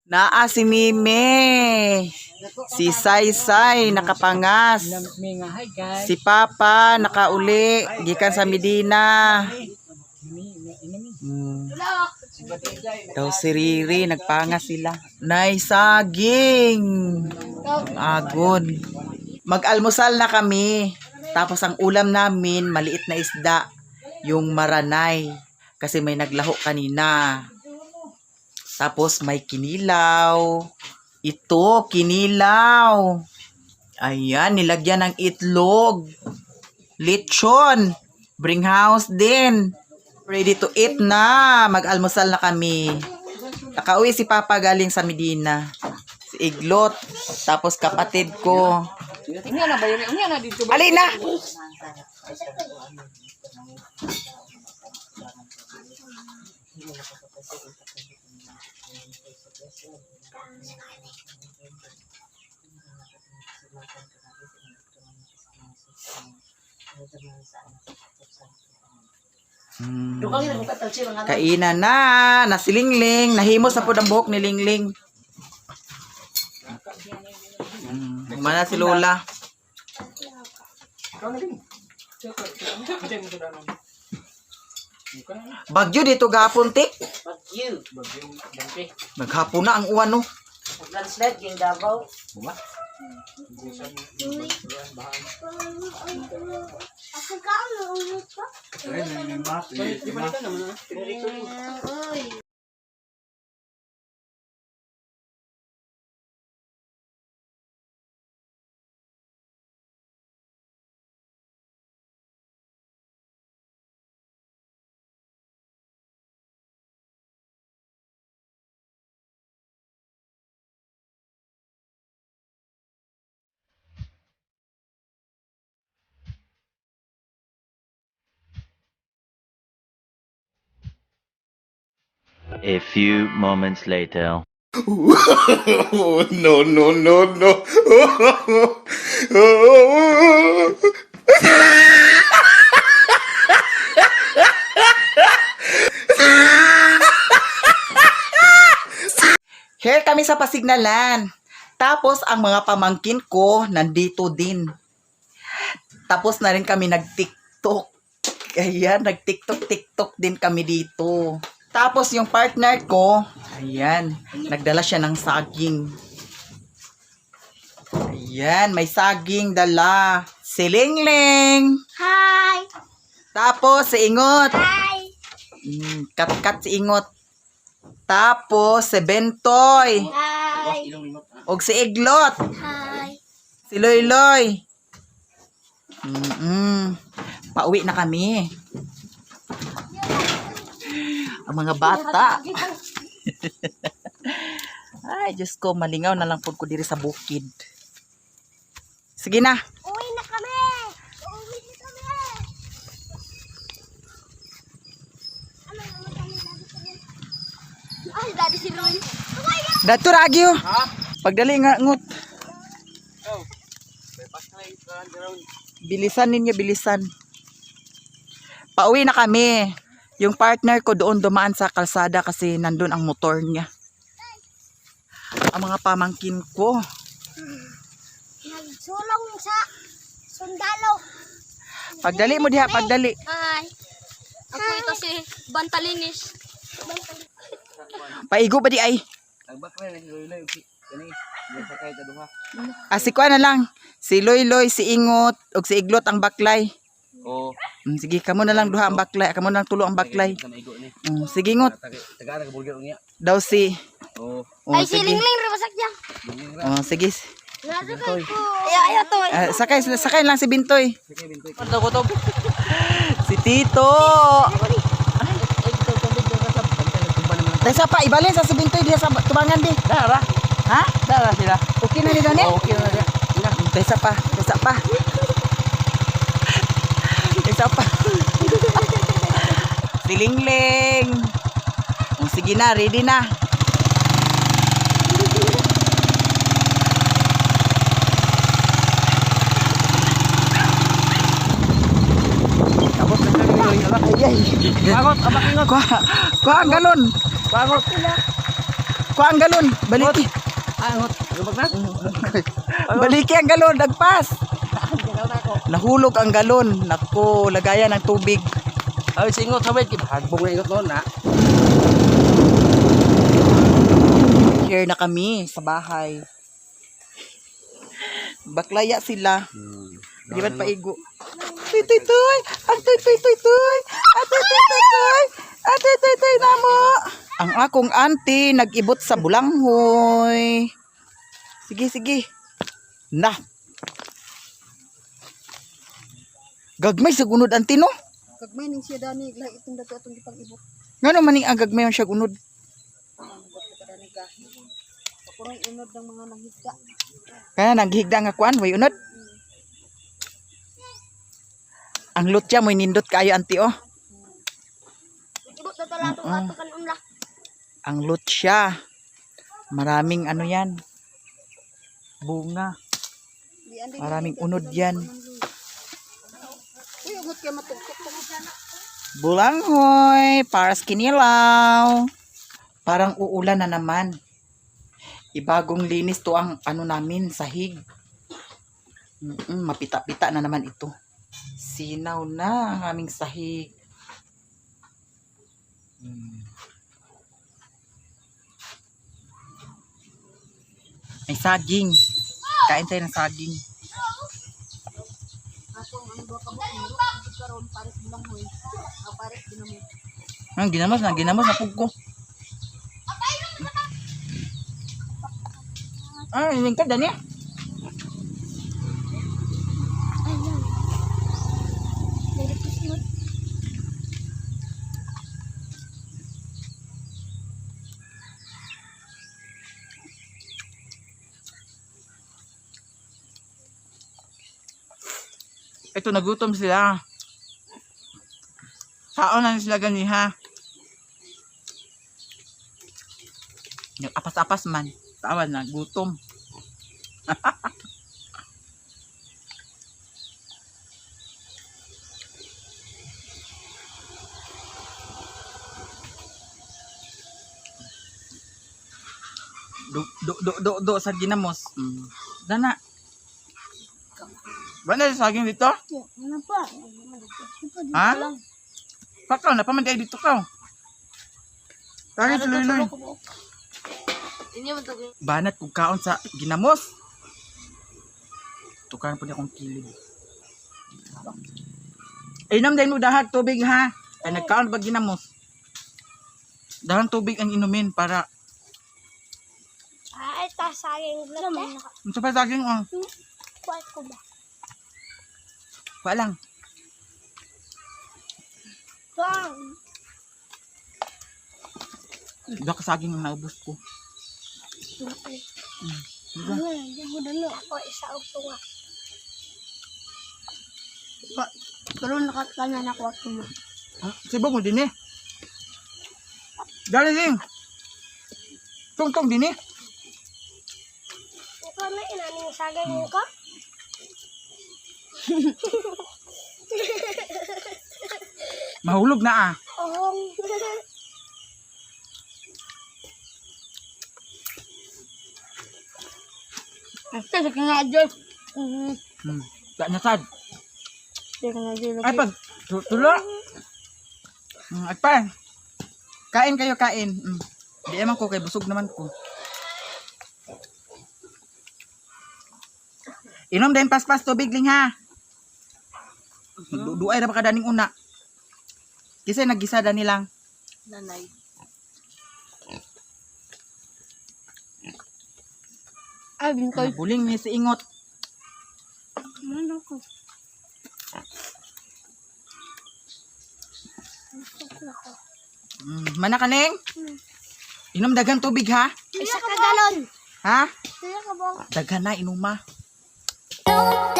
Naa si Mime. Si Saysay nakapangas. Hi guys. Si Papa nakauli gikan sa Medina. Daw si Riri nagpangas sila. Nay saging. Ang agon. Mag-almusal na kami. Tapos ang ulam namin, maliit na isda, yung maranay. Kasi may naglaho kanina. Tapos may kinilaw. Ito, kinilaw. Ayan, nilagyan ng itlog. Lechon. Bring house din. Ready to eat na. Mag-almusal na kami. Nakauwi si Papa galing sa Medina. Si Iglot. Tapos kapatid ko. Unya na ba yun? Unya na dito ba? Alin na! Kainan na, nasilingling, nahimos na po ang buhok ni Lingling. Humana si Lola. Bagyo dito gahapon, tik. Bagyo. Naghapon na ang uwan, no. Landslide yung Davao. Ako ka, naulit pa. Uy. A few moments later. Oh, no, no, no, no. Here kami sa pasignalan. Tapos ang mga pamangkin ko nandito din. Tapos na rin kami nag-TikTok. Ayan, nag-TikTok, TikTok din kami dito. Tapos yung partner ko, ayan, nagdala siya ng saging. Ayan, may saging dala. Si Lingling. Hi! Tapos si Ingot. Hi! Kat-kat si Ingot. Tapos si Bentoy. Hi! Og si Iglot. Hi! Si Loyloy. Pauwi na kami. Ang mga bata. Ay, Diyos ko, malingaw na lang po ko diri sa bukid. Sige na. Uwi na kami! Uwi na kami! Ano naman kami, daddy si Roy? Ay, daddy si Roy. Uwi na! Dato Ragyo. Pagdali nga ngut. Bilisan ninyo, bilisan. Pauwi na kami. Yung partner ko doon dumaan sa kalsada kasi nandun ang motor niya. Ang mga pamangkin ko. Nagsulong sa sundalo. Pagdali mo diha, pagdali. Hi! Ako ito si Bantalinis. Paigo ba di ay? Ah, si kuha na lang. Si Loyloy, si Ingot, ug si Iglot ang baklay. Oo. Sige, kamo na lang duha ang baklay. Kamo na lang tulo ang baklay. Sige, Ingot. Taga na burger unya. Daw si... Oo. Oh, Ay, si sige. Lingling, rabasak niya. Oh, sige. Ay, ay, ito. Ah, sakay, sakay lang si Bintoy. Si Tito. Taysa pa, ibalin sa si Bintoy diha sa tubangan di. Dara. Ha? Dara sila. Okay na ni Dani? Okay na siya. Taysa pa, taysa pa. Taysa pa. Si Lingling. Oh, sige na, ready na. Abot na siya. Ay, ay. Bangot, abakingot. Kuha, kuha ang galon. Bangot. Kuha ang galon. Baliki. Ah, ngot. Lubag na. Baliki ang galon. Nagpas. Nahulog ang galon. Nako, lagayan ng tubig. Ay, singot sa wait. Hagbong na ingot noon na. Here na kami sa bahay. Baklaya sila. Di ba't paigo? Tuy, tuy, tuy! Ang tuy, tuy, tuy, tuy! Ang tuy, tuy, tuy, tuy! Ang tuy, tuy, tuy, namo! Ang akong auntie nag-ibot sa bulanghoy. Sige, sige. Na. Gagmay sa gunod auntie no? Kagmay ning siya dani lahi itong dato atong gipang-ibok. Ngano maning ang gagmay man siya gunod? Ako unod ng mga nanghigda. Kaya naghigda nga kuan, way unod. Ang lutya mo'y nindot kayo auntie oh. Ibot na tala atong ato kan unla. Ang lutya. Maraming ano yan. Bunga. Maraming unod yan. Uy, ungot kay matugtok pa. Bulanghoy, paras kinilaw. Parang uulan na naman. Ibagong linis to ang ano namin, sahig. Mapita-pita na naman ito. Sinaw na ang aming sahig. May saging. Kain tayo ng saging. Karon pares bulanghoy. Ah, pares ginamo. Ang ginamos na pug ko. Ah, ining ka dani. Ayan. Nagipos mo. Ito nagutom sila. Kaon na sila ganiha. Nag-apas-apas man. Tawa na, gutom. Do do do do, do sa ginamos. Dana. Ba na saging dito? Ano pa? Ha? Pakaw na paman dito ka. Tagay si Luloy. Inyo man to. Banat kog kaon sa ginamos. Tukaran po niya akong kilid. Inom din mo dahag tubig ha. Ay nagkaon ba ginamos? Dahang tubig ang inumin para Ay, tasayang glate. unsa pa saging oh. Kuha ko ba? Wa lang. Tuang. Duha ka saging ang naubos ko. Ako isa og tunga. Karon nakatanan ako ato mo. Ah, Sibog mo din eh. Dali ding. Tungtong din eh. Ikaw na inaning saging ko? Mahulog na ah. Ohong. Ate, sa kanya adyo. Wala na sad. Sa kanya adyo. Ay pag tulo. Ay pa. Kain kayo kain. Di naman ko kay busog naman ko. Inom din paspas tubig ling ha. Magduduay ra ba ka daning una. Kasi naggisa dani lang. Nanay. Ay, bingkoy. Buling ni si ingot. Ano ko? Mana ka ning? Inom daghang tubig ha. Isa ka galon. Ha? Isa ka ba? Daghan na inuma. Don't